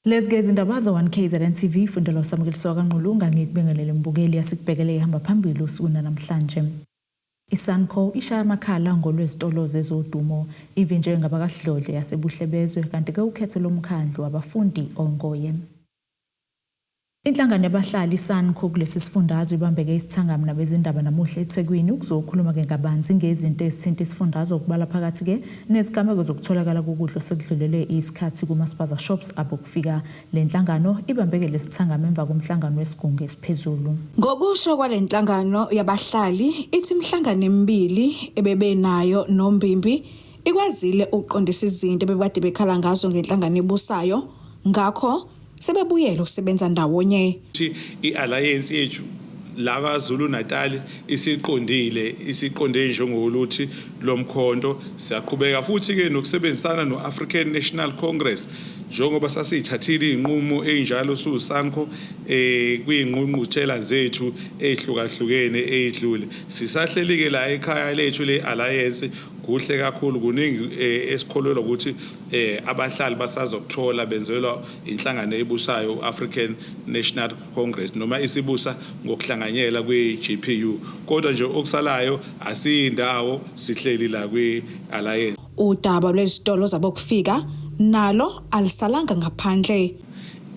Lezi ke izindaba ze-1 KZN TV fundelwa uSamukeliswa kaNgqulunga. Ngikubingelele mbukeli, asikubhekele ihamba phambili usuku namhlanje. ISANCO ishaya amakhala ngolwezitolo zezodumo ivinjwe ngabakaHlodle yaseBuhlebezwe, kanti ke ukhetho lomkhandlu wabafundi ongoye. Inhlangano yabahlali iSANCO kulesi sifundazwe ibambeke isithangami nabezindaba namuhla eThekwini ukuzokhuluma-ke kabanzi ngezinto ezithinta isifundazwe, okubala phakathi-ke nezigameko zokutholakala kokudla osekudlulelwe isikhathi kuma-spaza shops abokufika. Le nhlangano ibambeke lesithangami emva komhlangano wesigungu esiphezulu. Ngokusho kwale nhlangano yabahlali, ithi imihlangano emibili ebebenayo nombimbi ikwazile ukuqondisa izinto ebebekade bekhala ngazo ngenhlangano ebusayo, ngakho sebebuyele ukusebenza ndawonye. I-alliance yethu la KwaZulu Natal isiqondile, isiqonde njengoluthi lomkhonto. Siyaqhubeka futhi ke nokusebenzisana no-African National Congress njengoba sasiyithathile iy'nqumo ey'njalo siwuSANCO kwiy'ngqungquthela zethu ey'hlukahlukene ey'dlule. Sisahleli-ke la ekhaya lethu le-alliance, kuhle kakhulu, kuningi esikholelwa ukuthi abahlali basazokuthola benzelwa inhlangano ebusayo u-African National Congress noma isibusa ngokuhlanganyela kwi-GPU, kodwa nje okusalayo asiyindawo, sihleli la kwi-alliance. Udaba lwezitolo zabokufika nalo alisalanga ngaphandle.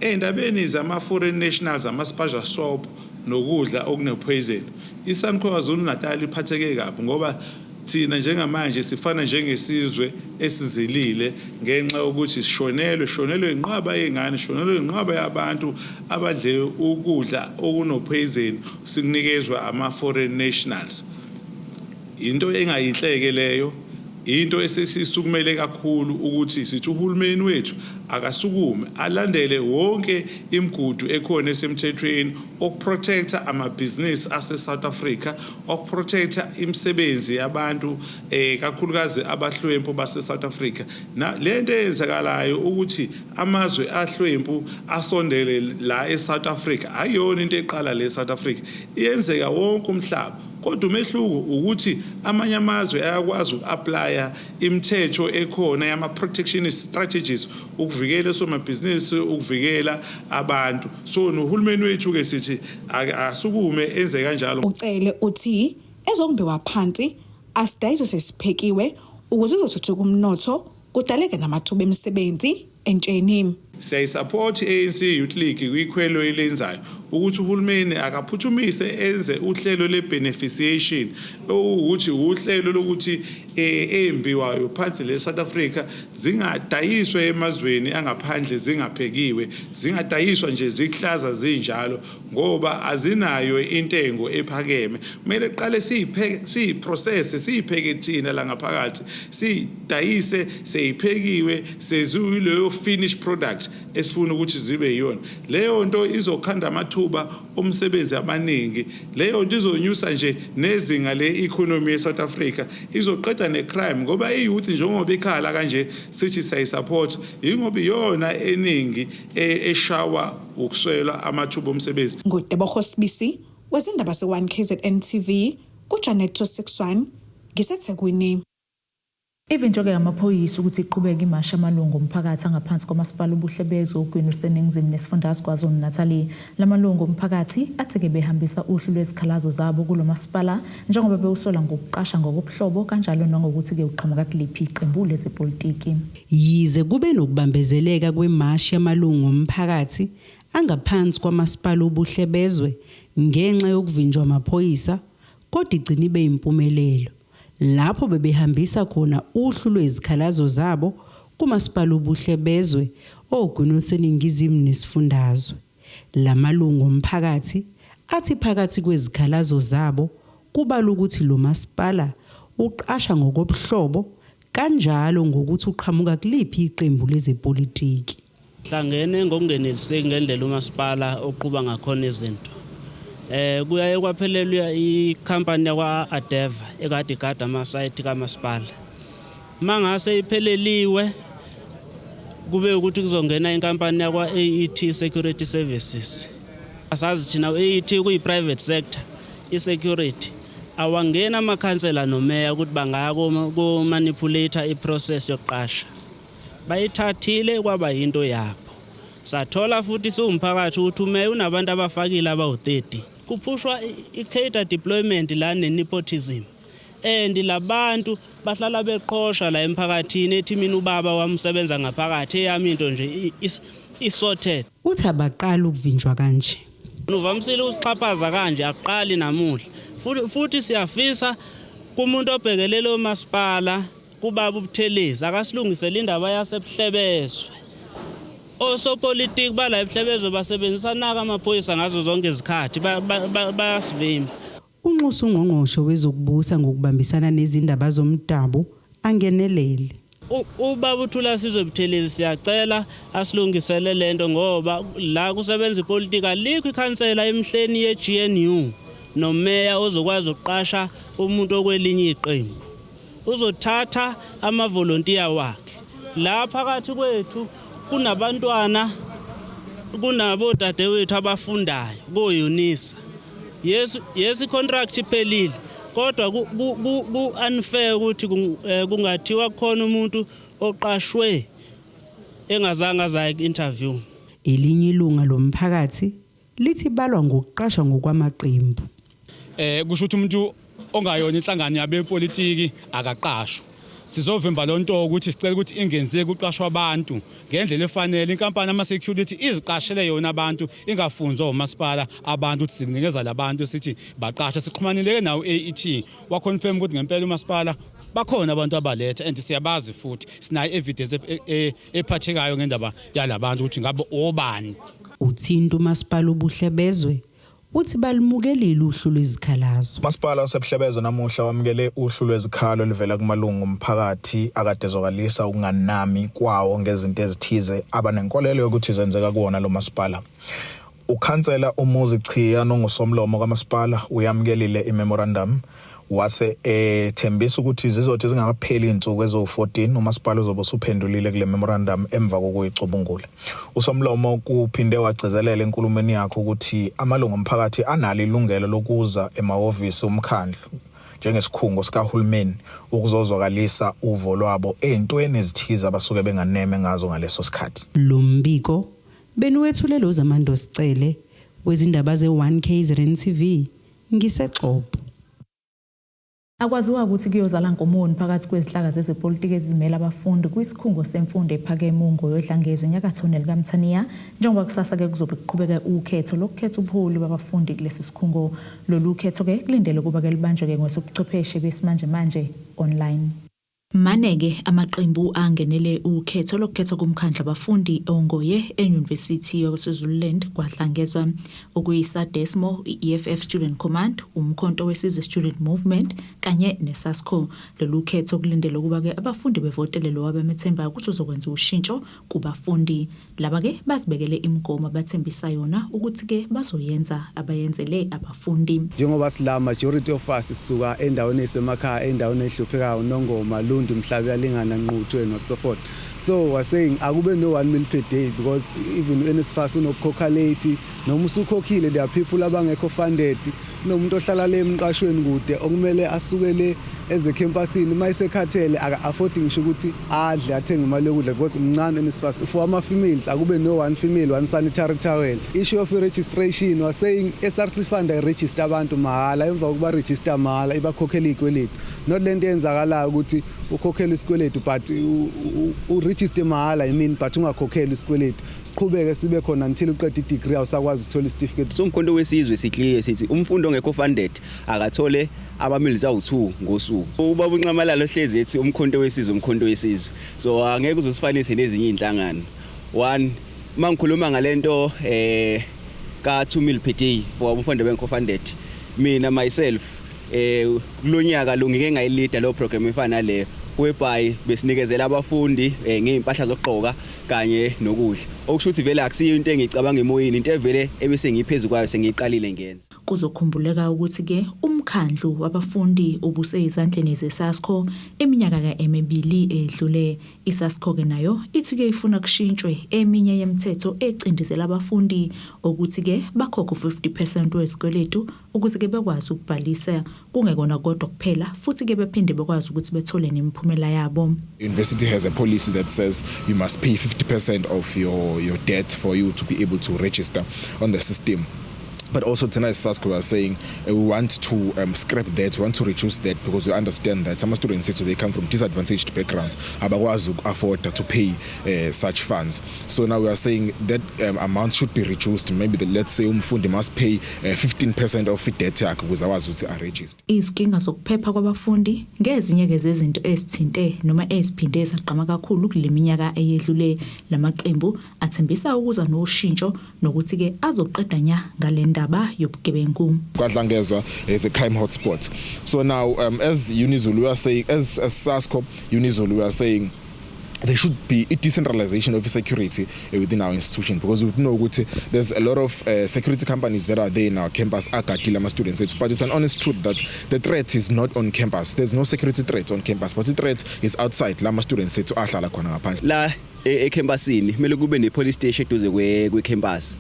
Ey'ndabeni zama-foreign nationals, ama-spaza shop nokudla okune-poison, iSANCO KwaZulu Natal iphatheke kabi ngoba thina njengamanje sifana njengesizwe esizilile ngenxa yokuthi sishonelwe inqwaba yey'ngane, sishonelwe inqwaba yabantu abadle ukudla okuno-poison sikunikezwa ama-foreign nationals. Into engayinhleke leyo, into esesisukumele kakhulu ukuthi sithi uhulumeni wethu akasukume alandele wonke imigudu ekhona esemthethweni okuprotecta amabhizinisi ase-South Africa, okuprotecta imisebenzi yabantu, kakhulukazi abahlwempu base-South Africa. Na lento eyenzakalayo ukuthi amazwe ahlwempu asondele la e-South Africa ayiyona into eqala le South Africa, iyenzeka wonke umhlaba, kodwa umehluko ukuthi amanye amazwe ayakwazi uku-applya imithetho ekhona yama-protectionist strategies ukuvikela osomabhizinisi, ukuvikela abantu. So nohulumeni wethu-ke sithi asukume enze kanjalo. Ucele uthi ezokumbiwa phansi asidayiswe sesiphekiwe ukuze uzothuthuka umnotho, kudaleke namathuba emisebenzi entsheni. Siyayisupport i-ANC Youth League kwikhwelo elenzayo ukuthi uhulumeni akaphuthumise enze uhlelo le-beneficiation, okuwukuthi uhlelo lokuthi ey'mbiwayo phansi le South Africa zingadayiswa emazweni angaphandle zingaphekiwe, zingadayiswa nje zikuhlaza zinjalo ngoba azinayo intengo ephakeme. Kumele kuqale siyiprocesse, siyipheke thina la ngaphakathi, siyidayise seyiphekiwe, seziyileyo finished product esifuna ukuthi zibe yiyona. Leyo nto izokhanda amathuba omsebenzi amaningi, leyo nto izonyusa nje nezinga le-economy ye-South Africa, izoqeda ne-crime ngoba i-youth njengoba ikhala kanje sithi siyayisupport yingoba iyona eningi eshawa ukuswela amathuba omsebenzi. NguTebogo Sibisi wezindaba ze-1 KZN TV kuJanet 261 ngiseThekwini. Ivinjwe-ke ngamaphoyisa ukuthi iqhubeke imashi amalungu omphakathi angaphansi kwamasipala uBuhlebezwe ogwini oluseningizimu nesifundazwe KwaZulu-Natal. La malungu omphakathi athi-ke behambisa uhlu lwezikhalazo zabo kulo masipala njengoba bewusola ngokuqasha ngokobuhlobo kanjalo nangokuthi-ke uqhamuka kuliphi iqembu lezepolitiki. Yize kube nokubambezeleka kwemashi yamalungu omphakathi angaphansi kwamasipala uBuhlebezwe ngenxa yokuvinjwa amaphoyisa, kodwa igcine ibe yimpumelelo lapho bebehambisa khona uhlu lwezikhalazo zabo kuMasipala uBuhlebezwe ogwini oluseningizimu nesifundazwe. La malungu omphakathi athi phakathi kwezikhalazo zabo kubalwa ukuthi lo masipala uqasha ngokobuhlobo kanjalo ngokuthi uqhamuka kuliphi iqembu lezepolitiki. Hlangene ngokungeneliseki ngendlela umasipala oqhuba ngakhona izinto. Kuyaye kwaphelelwa ikhampani yakwa-Adeva ekade igada amasayithi kamasipala. Mangase ipheleliwe kube ukuthi kuzongena inkampani yakwa-AET Security Services. Asazi thina u-AET kuyi-private sector, i-security. Awangeni amakhansela nomeya ukuthi bangaya ku-manipulate i-process yokuqasha. Bayithathile kwaba yinto yabo. Sathola futhi siwumphakathi ukuthi umeya unabantu abafakile abawu-30. Kuphushwa i-cadre deployment la ne-nepotism. And labantu bahlala beqhosha la emphakathini, ethi mina ubaba wamsebenza ngaphakathi, eyami into nje i-sorted. Uthi abaqali ukuvinjwa kanje. Uvamisile usixhaphaza kanje, akuqali namuhla. Futhi siyafisa kumuntu obhekelele umasipala, kubaba uButhelezi, akasilungisele indaba yaseBuhlebezwe. Osopolitiki bala eBuhlebezwe basebenzisa naka amaphoyisa ngazo zonke izikhathi, bayasivimba. Unxusa ungqongqoshe wezokubusa ngokubambisana nezindaba zomdabu angenelele. Ubaba uThulasizwe Buthelezi, siyacela asilungisele lento, ngoba la kusebenza ipolitika. Alikho ikhansela emhleni ye-GNU nomeya ozokwazi ukuqasha umuntu okwelinye iqembu, uzothatha amavolontiya wakhe. La phakathi kwethu kunabantwana, kunabodadewethu abafundayo ko-UNISA. Yes, i-contract iphelile, kodwa ku-unfair ukuthi kungathiwa kukhona umuntu oqashwe engazange azaye ku-interview. Elinye ilunga lomphakathi lithi balwa ngokuqashwa ngokwamaqembu. Kusho ukuthi umuntu ongayona inhlangano yabepolitiki akaqashwa. Sizovimba lonto ukuthi sicela ukuthi ingenzeki, uqashwa abantu ngendlela efanele. Inkampani ama security iziqashele yona abantu, ingafunzwa umasipala abantu ukuthi sikunikeza labantu sithi baqashe. Sixhumanile nawo AET, wa confirm ukuthi ngempela umasipala bakhona abantu abaletha, and siyabazi futhi sinayo evidence ephathekayo ngendaba yalabantu ukuthi ngabe obani. Uthinta umasipala uBuhlebezwe, uthi balimukelile uhlu lwezikhalazo. Masipala waseBuhlebezwe namuhla wamukele uhlu lwezikhalo oluvela kumalungu omphakathi akade ezwakalisa ukunganami kwawo ngezinto ezithize abanenkolelo yokuthi zenzeka kuwona lo masipala. Ukhansela uMuzi Chiya nongusomlomo kamasipala uyamukelile imemorandum, wase ethembisa ukuthi zizothi zingakapheli izinsuku eziwu-14 umasipala uzobe usuphendulile kule memorandum emva kokuyicubungula. Usomlomo kuphinde wagcizelela enkulumeni yakhe ukuthi amalungu omphakathi analo ilungelo lokuza emahhovisi omkhandlu njengesikhungo sikahulumeni ukuzozwakalisa uvo lwabo ey'ntweni ezithize abasuke benganeme ngazo ngaleso sikhathi. Lo mbiko beniwethulelwa uZamando Sicele wezindaba ze-1 KZN TV ngiseXopo. Akwaziwa ukuthi kuyozala nkomoni phakathi kwezihlaka zezepolitiki ezimela abafundi kwisikhungo semfundo ephakeme uNgoye oDlangezwa enyakatho nelikaMthaniya, njengoba kusasa-ke kuzobe kuqhubeka ukhetho lokukhetha ubuholi babafundi kulesi sikhungo. Lolu khetho-ke kulindele ukuba-ke lubanjwe-ke ngosobuchwepheshe besimanjemanje, online. Mane-ke amaqembu angenele ukhetho lokukhethwa komkhandlu abafundi oNgoye eYunivesithi yaKwaZululand KwaDlangezwa, okuyiSadesmo, i-EFF Student Command, Umkhonto weSizwe Student Movement kanye neSASCO. Lolu khetho kulindele ukuba-ke abafundi bevotele lo abamethembayo ukuthi uzokwenza ushintsho kubafundi. Laba-ke bazibekele imigomo abathembisa yona ukuthi-ke bazoyenza, abayenzele abafundi. Njengoba sila, majority of us sisuka endaweni ey'semakhaya, ey'ndaweni ey'hluphekayo, Nongoma, Lundi, Mhlabuyalingana, Nquthu and what so forth. So we're saying akube no one meal per day, because even u-NSFAS unokukhokha late. Noma usukhokhile, there are people abangekho funded. Kunomuntu ohlala le emqashweni kude okumele asuke le eze campusini, uma esekhathele aka-afford ngisho ukuthi adle, athenge imali yokudla because mncane NSFAS. For ama-females, akube no one female one sanitary towel. Issue of registration, was saying SRC fund ayiregister abantu mahhala, emva kokuba register mahhala ibakhokhela iy'kweletu, not lento eyenzakalayo ukuthi ukhokhela isikweletu but uregister mahhala, I mean, but ungakhokhelwa isikweletu, siqhubeke sibe khona until uqeda i-degree, awusakwazi ukuthola isitifiketi. So Umkhonto weSizwe si-clear, sithi umfundi ongekho funded akathole ama-meals awu-2 ngosuku. Ubaba uNxamalala ohlezi ethi Umkhonto weSizwe, Umkhonto weSizwe, so angeke uzosifanise nezinye iy'nhlangano. One, uma ngikhuluma ngalento ka 2 meal per day for umfundi abengekho funded, mina myself kulonyaka lo ngike ngayilida lo program efana naleyo, whereby besinikezela abafundi ngeimpahla zokugqoka kanye nokudla, okusho ukuthi vele akusiyo into engicabanga emoyeni, into evele ebese ngiphezulu kwayo, sengiyiqalile ngiyenza. Kuzokhumbuleka ukuthi-ke umkhandlu wabafundi ubusezandleni zeSASCO iminyaka emibili edlule. ISASCO-ke nayo ithi-ke ifuna kushintshwe eminye yemithetho ecindezela abafundi ukuthi-ke bakhokhe u-50% wezikweletu ukuze-ke bekwazi ukubhalisa, kungekona kodwa kuphela, futhi-ke bephinde bekwazi ukuthi bethole nemiphumela. imiphumela yabo. University has a policy that says you must pay 50% of your debt for you to be able to register on the system. But also tonight, SASCO, we are saying we want to scrap that, we want to reduce that because we understand that some students say they come from disadvantaged backgrounds, abakwazi afford to pay such funds. So now we are saying that amount should be reduced. Maybe let's say umfundi must pay 15% of debt yakhe ukuze akwazi ukuthi a-register. Izinkinga zokuphepha kwabafundi ngezinye ke zezinto ezithinte noma eziphinde zagqama kakhulu kule minyaka eyedlule. Lamaqembu athembisa ukuza noshintsho nokuthi ke azoqeda nya ngale ndaba yobugebengu. KwaDlangezwa is a crime hotspot. So now as Unizulu we are saying, as SASCO Unizulu we are saying there should be a decentralization of security within our institution, because we know ukuthi there's a lot of security companies that are there in our campus agadile ama students ethu, but it's an honest truth that the threat is not on campus. There's no security threat on campus, but the threat is outside lama students ethu ahlala khona ngaphandle. La ecampusini kumele kube ne police station eduze kwe campus,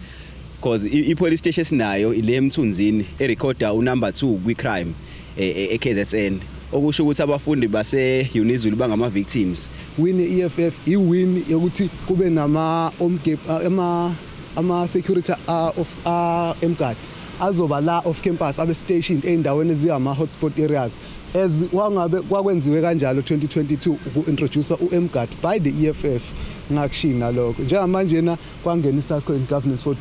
because i police station esinayo ile eMthunzini erecorda unumber 2 kwi crime eKZN, okusho ukuthi abafundi base Unizulu bangama victims. Win ye-EFF i-win yokuthi kube nama ama security of emguard azoba la off campus, abe stationed ey'ndaweni eziyama hotspot areas, as wangabe kwakwenziwe kanjalo 2022 uku-introduce u-emguard by the EFF. Ngakushina lokho njengamanje na kwangena i-SASCO in governance for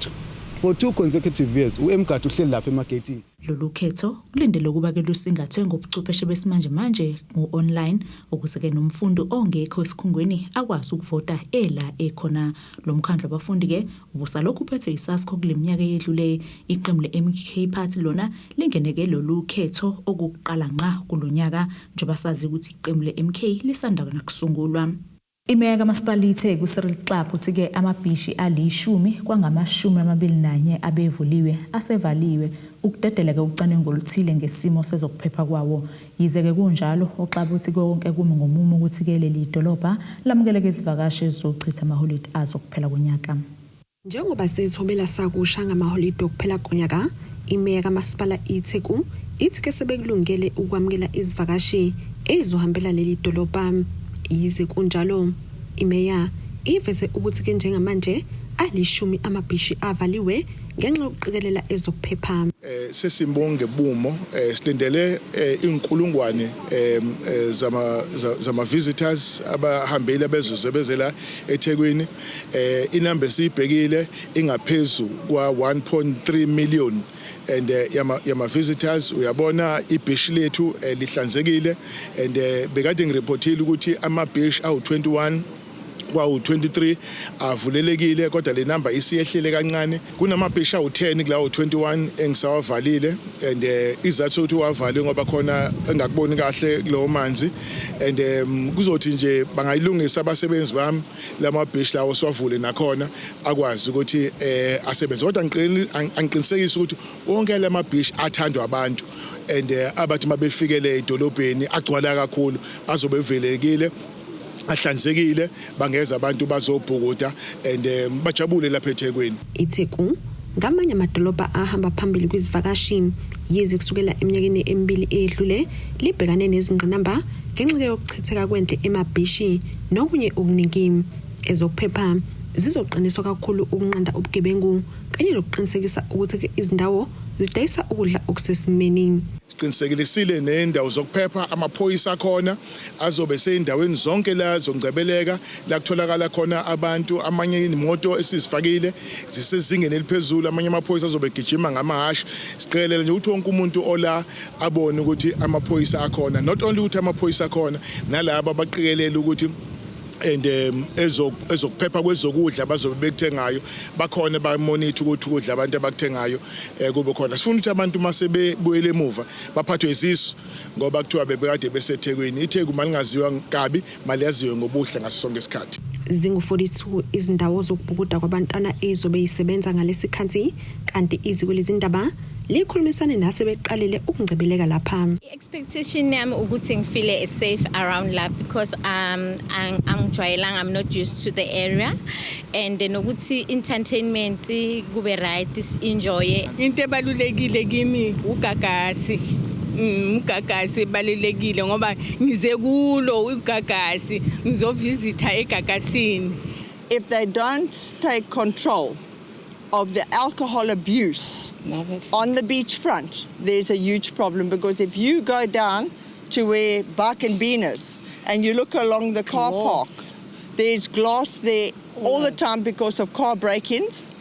2 consecutive years, u-emguard uhleli lapha emageyitini. Lolu khetho kulindele ukuba ke lusingathwe ngobuchwepheshe besimanje manje ngo-online, ukuze ke nomfundi ongekho esikhungweni akwazi ukuvota ela ekhona. Lo mkhandlu wabafundi ke ubusalokhu uphethwe yiSASCO kule minyaka eyedlule. Iqembu le-MK Party lona lingeneke lolu khetho okuqala ngqa kulonyaka, njengoba sazi ukuthi iqembu le-MK lisanda nakusungulwa. Imeya kaMasipala iTheku uCyril Xaba uthi-ke amabhishi ali-10 kwangama-21 abevuliwe asevaliwe ukudedeleka ucwaningo oluthile ngesimo sezokuphepha kwawo. Yize-ke kunjalo, uXaba uthi konke kumi ngomumo ukuthi-ke leli dolobha lamukeleke izivakashi ezizochitha amaholidi azo kuphela konyaka. Njengoba sezihobela sakusha ngamaholide okuphela konyaka, imeya kaMasipala iTheku ithi ke sebekulungele ukwamukela izivakashi ezizohambela leli dolobha. Yize kunjalo, imeya iveze ukuthi ke njengamanje ali-10 amabhishi avaliwe ngenxa yokuqikelela ezokuphepha. Sesimbonge bumo, silindele inkulungwane zama visitors, abahambeli abezozebezela eThekwini. Inamba esiyibhekile ingaphezulu kwa 1.3 million and yama visitors. Uyabona ibhishi lethu lihlanzekile and bekade ngireportile ukuthi amabhishi awu21 kwawu-23 avulelekile, kodwa le number isiyehlile kancane. Kunamabhishi awu-10 kulawo 21 engisawavalile and izathu sokuthi uwavale ngoba khona engakuboni kahle kulowo manzi and kuzothi nje bangayilungisa abasebenzi bami lamabhishi lawo, siwavule nakhona akwazi ukuthi asebenze. Kodwa angiqinisekise ukuthi wonke lamabhishi athandwa abantu and abathi mabefikele edolobheni agcwala kakhulu azobe evelekile, ahlanzekile, bangeza abantu bazobhukuda and bajabule lapha eThekwini. iTheku ngamanye amadolobha ahamba phambili kwizivakashi, yize kusukela eminyakeni emibili eyedlule libhekane nezingqinamba ngenxa yokuchitheka kwendle emabhishi nokunye okuningi. Ezokuphepha zizoqiniswa kakhulu ukunqanda ubugebengu kanye nokuqinisekisa ukuthi izindawo zidayisa ukudla okusesimeni. Siqinisekilisile nendawo zokuphepha, amaphoyisa akhona azobe seyindaweni zonke la zongcebeleka, la kutholakala khona abantu. Amanye imoto esizifakile zisezingeni eliphezulu, amanye amaphoyisa azobe egijima ngamahhashi. Siqikelela nje ukuthi wonke umuntu ola abone ukuthi amaphoyisa akhona, not only ukuthi amaphoyisa akhona, nalabo abaqikelela ukuthi and ezokuphepha kwezokudla bazobe bekuthengayo bakhona, bamonitor ukuthi ukudla abantu abakuthengayo kube khona. Sifuna ukuthi abantu mase bebuyele emuva baphathwe izisu ngoba kuthiwa bebekade beseThekwini. ITheku malingaziwa kabi, maliyaziwe ngobuhle ngaso sonke isikhathi. Zingu-42 izindawo zokubhukuda kwabantwana ezobe isebenza ngalesi khathi, kanti iziko lezindaba likhulumisane nasebeqalile ukungcebeleka lapha. Expectation yami ukuthi ngifeel safe around la because angijwayelanga, I'm not used to the area, and nokuthi entertainment kube right, enjoy. Into ebalulekile kimi ugagasi. Ugagasi balulekile ngoba ngize kulo ugagasi ngizovisitha egagasini. If they don't take control of the alcohol abuse on the beachfront, there's a huge problem, because if you go down to where Buck and Bean is and you look along the car park, there's glass there all the time because of car break-ins.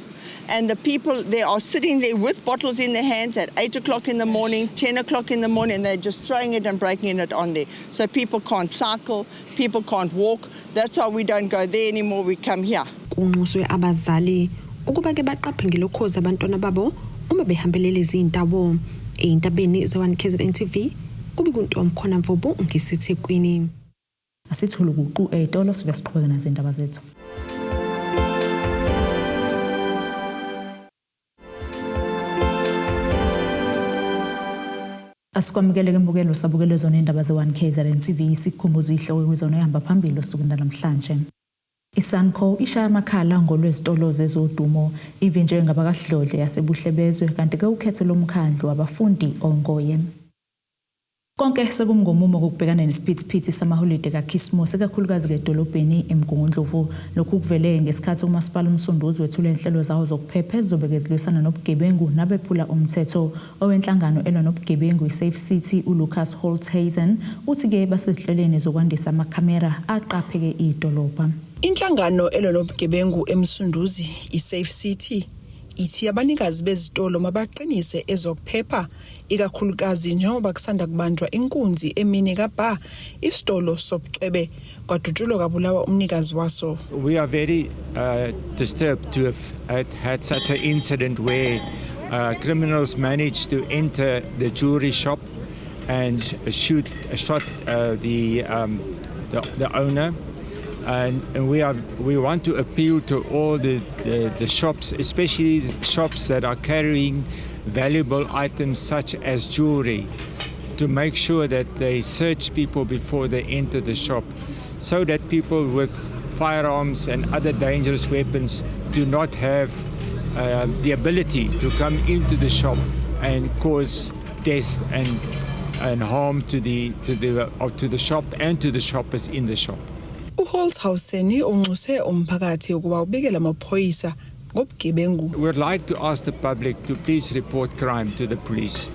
And the people, they are sitting there with bottles in their hands at 8 o'clock in the morning, 10 o'clock in the morning, and they're just throwing it and breaking it on there. So people can't cycle, people can't walk. That's why we don't go there anymore, we come here. Kunxuswe abazali ukuba ke baqaphe ngelokhozi abantwana babo uma behambelele izindawo. Ey'ndabeni ze-1 KZN TV kube kuntomkhona Mvubu ngiseThekwini. Asithule ukuqu ey'tolo sibe siqhubeke nezindaba zethu. Asikwamukele ke mbukelo sabukele zona indaba ze-1 KZN TV, sikukhumbuza ihloko kwizona ehamba phambili osukwini namhlanje. ISanco ishaya amakhala ngolwezitolo zezodumo ivinjwe ngabakadlodle yaseBuhlebezwe, kanti ke ukhetho lomkhandlu wabafundi ongoye. Konke sekumngomumo kokubhekana nesiphithiphithi samaholide kaKhisimusi, ikakhulukazi edolobheni eMgungundlovu. Lokhu kuvele ngesikhathi uMasipala uMsunduzi wethule inhlelo zawo zokuphepha ezizobeke zilwisana nobugebengu nabephula umthetho. Owenhlangano elwa nobugebengu iSafe City uLucas Holtzhausen uthi-ke basezinhlelweni zokwandisa amakhamera aqapheke idolobha. Inhlangano elwa nobugebengu eMsunduzi iSafe City ithi abanikazi bezitolo mabaqinise ezokuphepha, ikakhulukazi njengoba kusanda kubanjwa inkunzi emini kabha isitolo sobucwebe kwadutshulwa kabulawa umnikazi waso. We are very disturbed to have had such an incident where criminals managed to enter the jewelry shop and shot the owner. And we want to appeal to all the shops, especially shops that are carrying valuable items such as jewelry, to make sure that they search people before they enter the shop, so that people with firearms and other dangerous weapons do not have the ability to come into the shop and cause death and harm to the shop and to the shoppers in the shop. uHoltzhausen unxuse umphakathi ukuba ubikele amaphoyisa ngobugebengu. We would like to ask the public to please report crime to the police.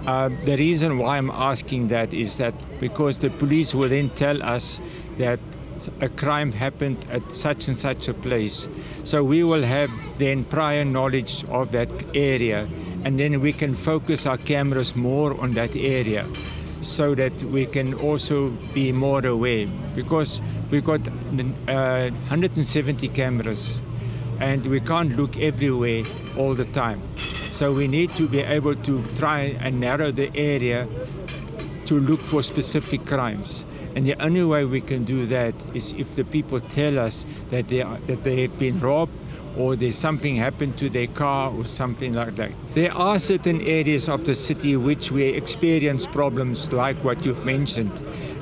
The reason why I'm asking that is that because the police will then tell us that a crime happened at such and such a place. So we will have then prior knowledge of that area, and then we can focus our cameras more on that area, so that we can also be more aware, because we've got 170 cameras and we can't look everywhere all the time. So we need to be able to try and narrow the area to look for specific crimes. And the only way we can do that is if the people tell us that they have been robbed or there's something happened to their car or something like that. There are certain areas of the city which we experience problems like what you've mentioned,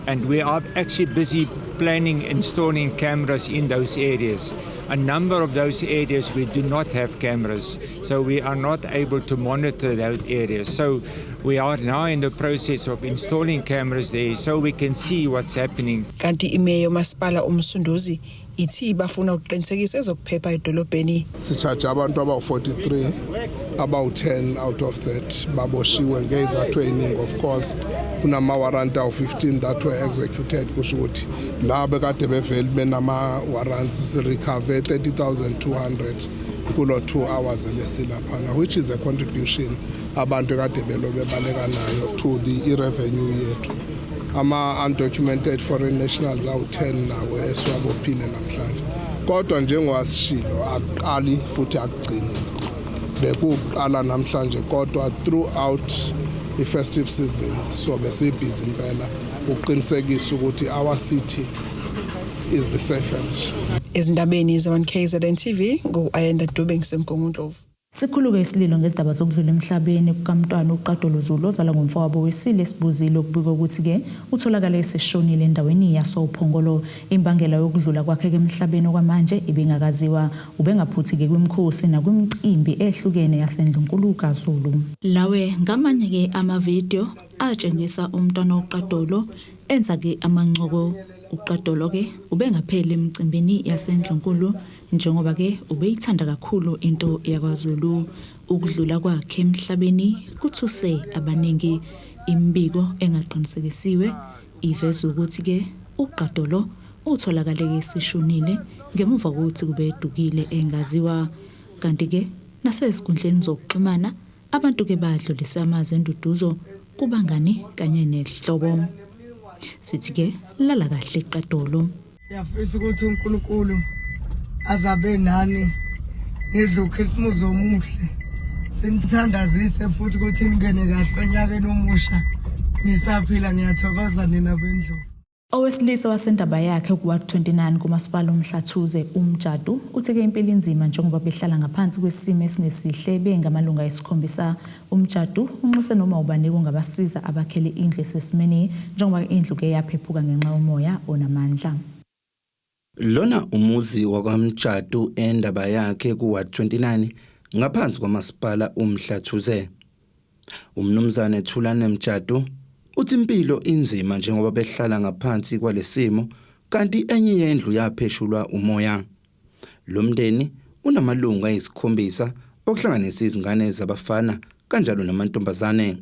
and we are actually busy planning installing cameras in those areas. A number of those areas we do not have cameras, so we are not able to monitor those areas. So we are now in the process of installing cameras there so we can see what's happening. Kanti imeya yomasipala uMsunduzi ithi bafuna ukuqinisekisa ezokuphepha edolobheni. Sicharge abantu abawu-43, about 10 out of that baboshiwe ngezathu eziningi. Of course kunama-warrant awu-15 that were executed, kusho ukuthi labo kade bevele benama-warrants sirecover 30,200 kulo 2 hours ebesilaphana, which is a contribution abantu kade belo bebaleka nayo to the revenue yethu. Ama-undocumented foreign nationals awu-10 nawo esiwabophile namhlanje, kodwa njengowasishilo akuqali futhi akugcini lokho, bekuqala namhlanje kodwa throughout i-festive season so besibhizi impela ukuqinisekisa ukuthi our city is the safest. Ezindabeni ze-1 KZN TV ngu-Ayanda Dube ngiseMgungundlovu. Sikhulu-ke isililo ngezindaba zokudlula emhlabeni kukaMntwana uQadolo Zulu ozalwa ngumfowabo wesilo esibuzile okubikwa ukuthi-ke utholakale eseshonile endaweni yasoPhongolo. Imbangela yokudlula kwakhe-ke emhlabeni okwamanje ibingakaziwa. Ubengaphuthi-ke kwimikhosi nakwimicimbi ehlukene yaseNdlunkulu kaZulu. Lawe ngamanye-ke amavidiyo atshengisa uMntwana uQadolo enza-ke amancoko. UQadolo-ke ubengapheli emicimbini yaseNdlunkulu Njengoba ke ubeyithanda kakhulu into yakwaZulu, ukudlula kwakhe emhlabeni kuthuse abaningi. Imibiko engaqinisekisiwe iveza ukuthi ke uGqadolo utholakale ke eseshonile ngemuva kokuthi kube edukile engaziwa. Kanti ke nasezinkundleni zokuxhumana Abantu ke badlulise amazwi enduduzo kubangani kanye nezihlobo. Sithi ke lala kahle Qadolo. Siyafisa ukuthi uNkulunkulu azabe nani nidle uKhisimusi omuhle. Sinithandazise futhi ukuthi ningene kahle onyakeni omusha nisaphila ngiyathokoza nina bendlovu. Owesilisa waseNdabayakhe ku-Ward 29 kuMasipala uMhlathuze, uMjadu, uthi-ke impilo inzima njengoba behlala ngaphansi kwesimo esingesihle bengamalungu ayisikhombisa. UMjadu unxuse noma ubani kungabasiza abakhele indlu esesimeni njengoba indlu ke yaphephuka ngenxa yomoya onamandla. Lona umuzi wakwaMjadu eNdabayakhe ku-Ward 29 ngaphansi kwaMasipala uMhlathuze. UMnumzane Thulane Mjadu uthi impilo inzima njengoba behlala ngaphansi kwalesimo kanti enye yendlu yapheshulwa umoya. Lo mndeni unamalungu ayisikhombisa okuhlanganisa izingane zabafana kanjalo namantombazane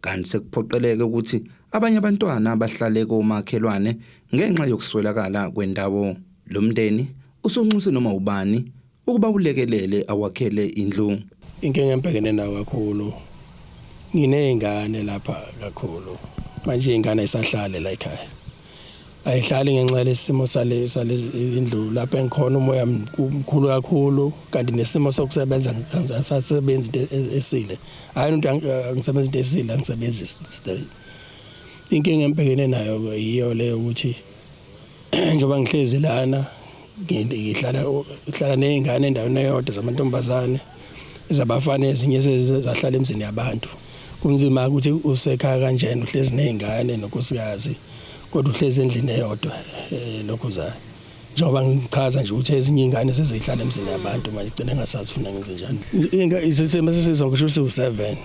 kanti sekuphoqeleke ukuthi abanye abantwana bahlale komakhelwane ngenxa yokuswelakala kwendawo. Lo mndeni usunxuse noma ubani ukuba ulekelele awakhele indlu. Inkinga engibhekene nayo kakhulu nginey'ngane lapha kakhulu manje iy'ngane ayisahlali la ekhaya ayihlali ngenxa yalesimo sale sale indlu lapho engikhona umoya mkhulu kakhulu kanti nesimo sokusebenza angisasebenzi into e-, esile hayi into angisebenzi into esile angisebenzi straight inkinga engibhekene nayo yiyo leyo ukuthi njengoba ngihlezi lana ngihlala ngihlala nezingane endaweni eyodwa zamantombazane ezabafana ezinye sezahlala emzini yabantu kunzima ukuthi usekhaya kanjena uhlezi nezingane nonkosikazi kodwa uhlezi endlini eyodwa eh, lokhu zayo njengoba ngichaza nje ukuthi ezinye izingane sezihlala emzini yabantu manje gcina engasazi funa ngenze njani isimo sesizonke kusho ukuthi u7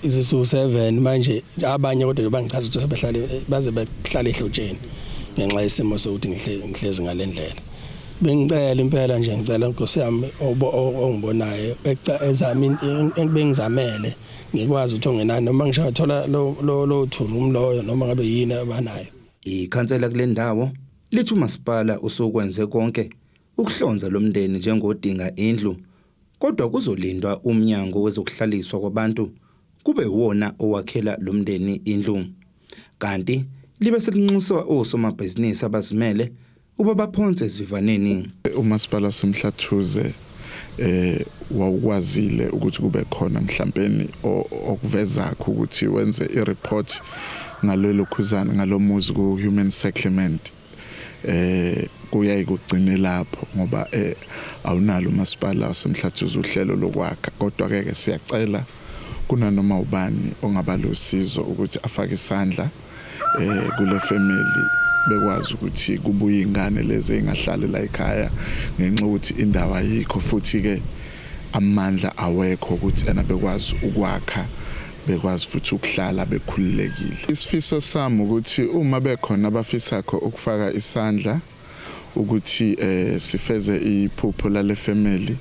Isisu-7 manje abanye kodwa nje bangichaza ukuthi sebehlale baze behlale ehlotsheni ngenxa yesimo sokuthi ngihlezi ngale ndlela. Bengicela impela nje ngicela Nkosi yami ongibonayo ezami bengizamele ngikwazi ukuthi ongenani noma ngisho ngathola lo lo two room loyo noma ngabe yini abanayo. Ikhansela kule ndawo lithi umasipala usukwenze konke ukuhlonza lo mndeni njengodinga indlu Kodwa kuzolindwa uMnyango wezokuHlaliswa kwaBantu kube uwona owakhela lo mndeni indlu. Kanti libe selinxusa osomabhizinisi abazimele ukuba baphonse esivivaneni. Umasipala waseMhlathuze eh wawukwazile ukuthi kube khona mhlampeni okuvezakho ukuthi wenze i-report ngalelo khuzana ngalomuzi ku human settlement eh kuyaye kugcine lapho ngoba eh awunalo umasipala wasemhlathuze uhlelo lokwakha kodwa ke ke siyacela kunanoma ubani ongaba losizo ukuthi afake isandla eh kule family bekwazi ukuthi kubuye ingane lezi engahlali la ekhaya ngenxa ukuthi indawo ayikho futhi ke amandla awekho ukuthi ena bekwazi ukwakha bekwazi futhi ukuhlala bekhululekile. Isifiso sami ukuthi uma bekhona abafisakho ukufaka isandla ukuthi eh sifeze iphupho lale family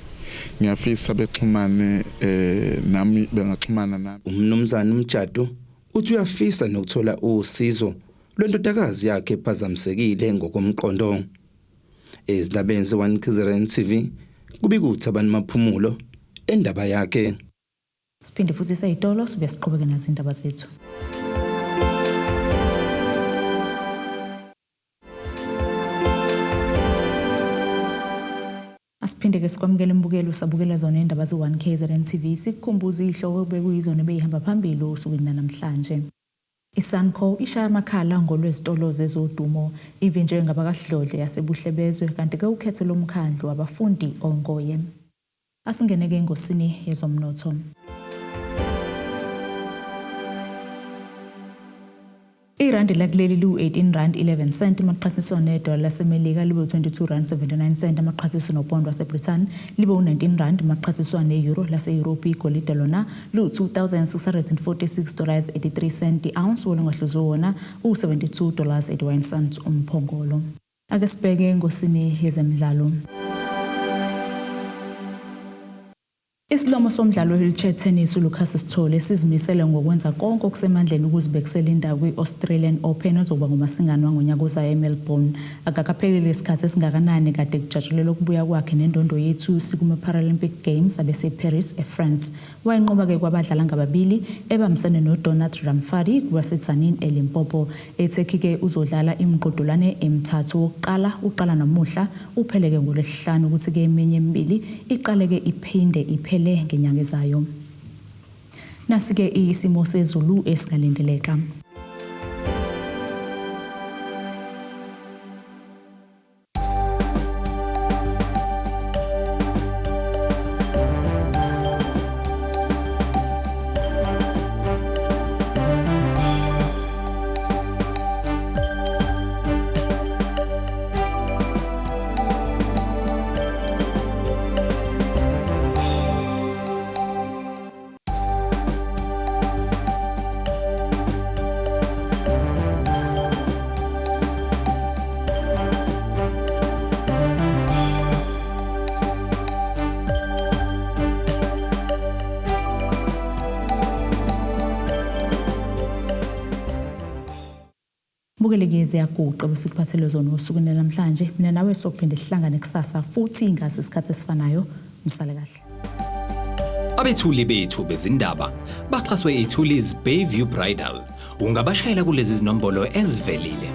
ngiyafisa bexhumane eh nami bengaxhumana nami. UMnumzane uMjadu uthi uyafisa nokuthola usizo lwendodakazi yakhe ephazamisekile ngokomqondo. Ezindabeni ze-1 KZN TV kubika uThabani Maphumulo endaba yakhe. Siphinde futhi seyitolo sibuye siqhubeke nazo indaba zethu. Asiphinde ke sikwamukele imbukelo usabukela zona indaba ze-1 KZN TV sikukhumbuza izihloko obekuyizona ebeyihamba phambili osukwini lanamhlanje. I-Sanco ishaya amakhala ngolwezitolo zezodumo ivinjwe ngabakaDlodlo yaseBuhlebezwe kanti ke ukhetho lomkhandlu wabafundi ongoye. Asingeneke engosini yezomnotho. Irandi lakuleli liwu-18 rand 11 cent maqhathaniswa nedola laseMelika libe u-22 rand 79 cent amaqhathaniswa nopondo waseBrithani libe u-19 rand maqhathaniswa ne-euro lase-Europe. Igolide lona liwu-2646 dollars 83 cent i-ounce, wolungahluziwe wona u-72 dollars 81 cents umphongolo. Ake sibheke engosini yezemidlalo. Isilomo somdlalo we-wheelchair tennis uLucas Sithole sizimisele ngokwenza konke okusemandleni ukuzibekisela indawo kwi-Australian Open ozokuba ngumasingane wangonyaka ozayo eMelbourne. Akakaphelele isikhathi esingakanani kade kujatshulelwa ukubuya kwakhe nendondo yethusi kuma-Paralympic Games abeseParis, eFrance. Wayinqoba-ke kwabadlala ngababili ebambisene noDonald Ramphadi waseTzaneen eLimpopo. ETurkey-ke uzodlala imiqhudelwano emithathu. Wokuqala uqala namuhla upheleke ngoLwesihlanu, kuthi-ke eminye emibili iqaleke iphinde iphele ngenyanga ezayo. Nasi-ke isimo sezulu esingalindeleka. Bukeleke ziyaguqa besikuphathele zona osukwini namhlanje. Mina nawe sophinde sihlangane kusasa futhi ngasi isikhathi esifanayo. Nisale kahle. Abethuli bethu bezindaba baxhaswe iThulis Bayview Bridal. Ungabashayela kulezi zinombolo ezivelile.